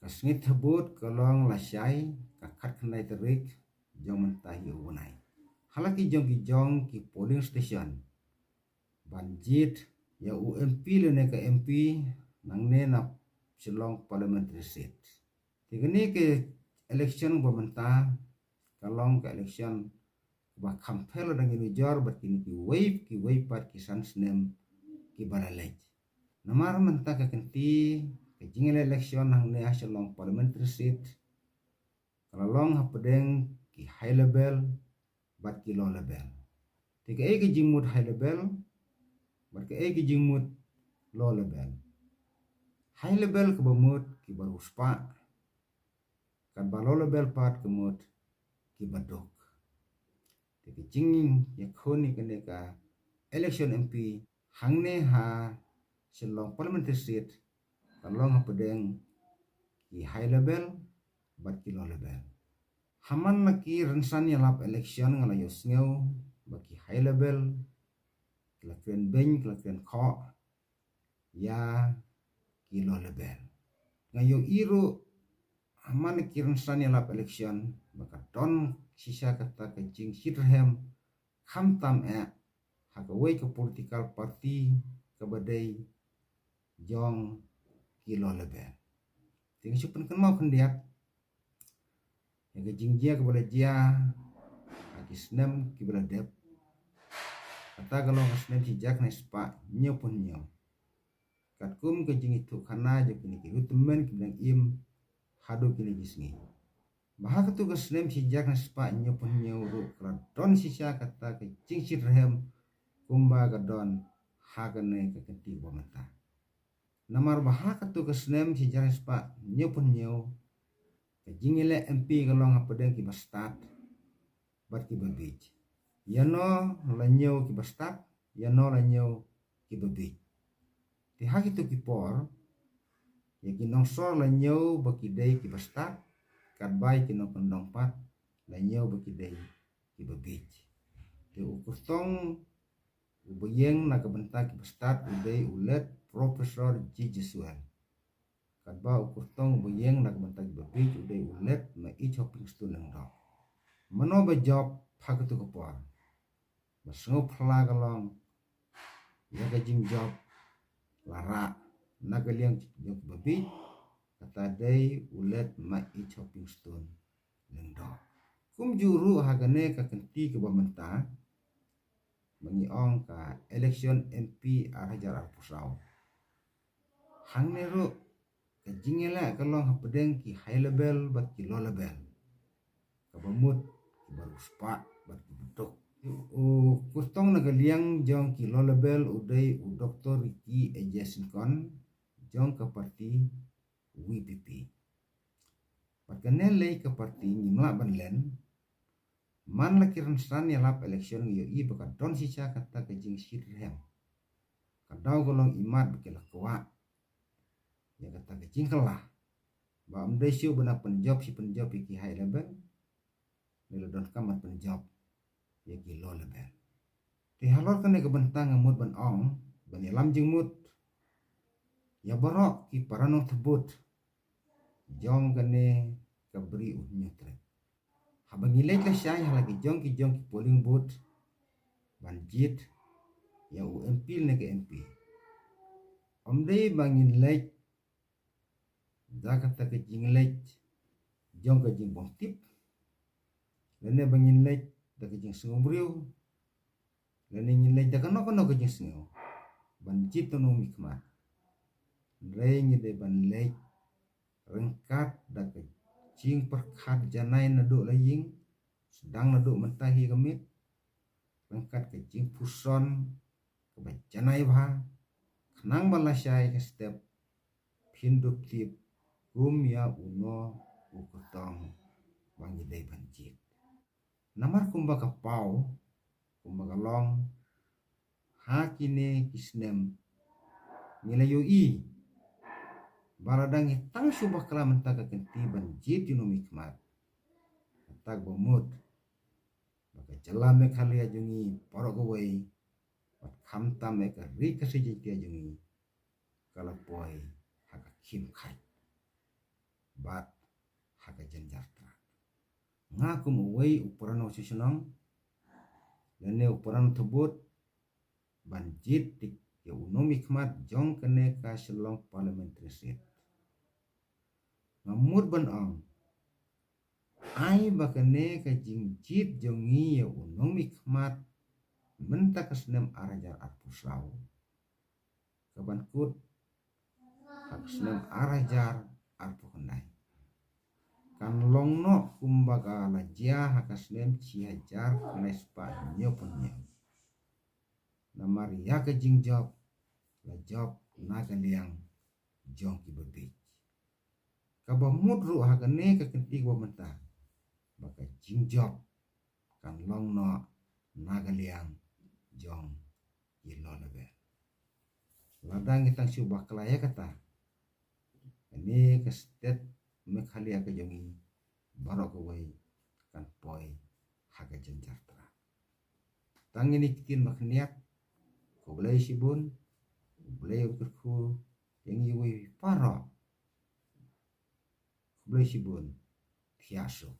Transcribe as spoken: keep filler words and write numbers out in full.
Ka sngi thebut ka long lashai ka khatkhyndai tarik jong mynta hi u bnai. Ha la ki jong ki jong ki polling station ban jied ïa u M P lane ka M P nangne na Shillong Parliamentary Seat. Te kane ka election ba mynta ka long ka election ba kham pher lada ngi nujor bad kine kiwei kiwei pat ki san snem kiba la leit. Namar mynta ka kynti ka jingïaleh election hangne ha Shillong Parliamentary Seat ka la long hapdeng ki high level bad ki low level. Te kaei ka jingmut high level bad kaei ka jingmut low level? High level kaba mut kiba riewspah, katba low level pat ka mut kiba duk. Te ka jingïakhun ïa kane ka election M P hangne ha Shillong Parliamentary Seat ka long hapdeng ki high level bad ki low level. Ha man la ki rynsan ïalap election nga la ïohsngew ba ki high level ki la kren beiñ, ki la kren khoh ïa ki low level. Nga ïohi ruh ha man la ki rynsan ïalap election ba ka don shisha kata ka jingshit rhem khamtam eh ha kawei ka political party kaba dei jong ki low level. Te nga shu pynkynmaw khyndiat ïa ka jingjia kaba la jia ha ki snem kiba la dep. Kata ka long ka snem shi hajar khyndai spah hynñiewphew hynñiew. Katkum ka jingïathuhkhana jong kine ki riewtymmen kiba dang im haduh kine ki sngi. Ba ha katu ka snem shi hajar khyndai spah hynñiewphew hynñiew ruh ka la don shisha kata ka jingshit rhem kumba ka don ha kane ka kynti ba mynta. Namar ba ha katu ka snem shi hajar khyndai spah hynñiewphew hynñiew ka jingïaleh M P ka long hapdeng kiba stad bad kiba bieit. Ïano la ñiew kiba stad, ïano la ñiew kiba bieit. Te ha kitu ki por ïa ki nongsor la ñiew ba ki dei kiba stad, katba ïa ki nongkyndong pat la ñiew ba ki dei kiba bieit. Te u kyrtong uba ïeng na ka bynta kiba stad u dei u Late Professor G Jeswell. Katba u kyrtong uba ïeng na ka bynta kiba bieit u dei u Late Maieit Hopingstone Lyngdoh. Mano ba jop ha katu ka por? Ba sngewphylla ka long ïa ka jingjop la rah na ka liang jong kiba bieit, kata dei u Late Maieit Hopingstone Lyngdoh. Kumjuh ruh ha kane ka kynti kaba mynta ba ngi ong ka election M P ar hajar arphew saw. Hangne ruh ka jingïaleh ka long hapdeng ki high level bad ki low level. Kaba mut kiba riewspah bad kiba duk. U kyrtong na ka liang jong ki low level u dei u Doktor Ricky A J Syngkon jong ka party V P P. Bad kane lei ka party ngim lah ban len. Man la ki rynsan ïalap election ngi ïohi ba ka don shisha kata ka jingshit rhem. Ka daw ka long imat ba ki la kwah ïa kata ka jingkylla ba ym dei shuh ban pynjop shi pynjop ïa ki high level, ne la donkam ban pynjop ïa ki low level. Te halor kane ka bynta nga mut ban ong ban ïalam jingmut ïa baroh ki para nongthbud jong kane ka bri u Hynñiewtrep. Haba ngi leit lashai ha la ki jong ki jong ki polling booth ban jied ïa u M P ne ka M P, ym dei ba ngin leit da kata ka jingleit jong ka jingbymtip, lane ba ngin leit da ka jingsngewbriew, lane ngin leit da kano kano ka jingsngew ban jied ïa u nongmihkhmat. Hynrei ngi dei ban leit ryngkat da ka jingpyrkhat janai naduh la ïing, sdang naduh mynta hi ka miet, ryngkat ka jingpuson kaba janai bha, khnang ba lashai ka step phin dup tip kum ïa uno u kyrtong ba ngi dei ban jied. Namar kumba ka paw, kumba ka long, ha kine ki snem ngi la ïohi ba lada ngi tang shu bakla mynta ka kynti ban jied ïa u nongmihkhmat, kata ba mut ba ka jylla Meghalaya jong ngi baroh kawei, bad khamtam eh ka ri Khasi Jaiñtia jong ngi, ka la poi ha ka khim khat. bad ha ka jynjar trai. Nga kum uwei u para nongshong shnong lane u para nongtbud ban jied ïa u nongmihkhmat jong kane ka Shillong Parliamentary Seat. Nga mut ban ong ai ba kane ka jingjied jong ngi ïa u nongmihkhmat mynta ka snem ar hajar arphew saw ka ban kut ha ka snem ar hajar arphew khyndai kan long noh kumba ka la jia ha ka snem shi hajar khyndai spah hynñiewphew hynñiew. Namar ïa ka jingjop la jop na ka liang jong ki babieit. Kaba mut ruh ha kane ka kynti kaba mynta ba ka jingjop kan long noh na ka liang jong ki lawyer. Lada ngi tang shu bakla ïa kata, kane ka state Meghalaya ka jong ngi baroh kawei kan poi ha ka jynjar trai. Tang ïa kine ki ktien ba khyndiat, khublei shibun, khublei u kyrkhu ïa ngi wei baroh. Khublei shibun, thiah suk.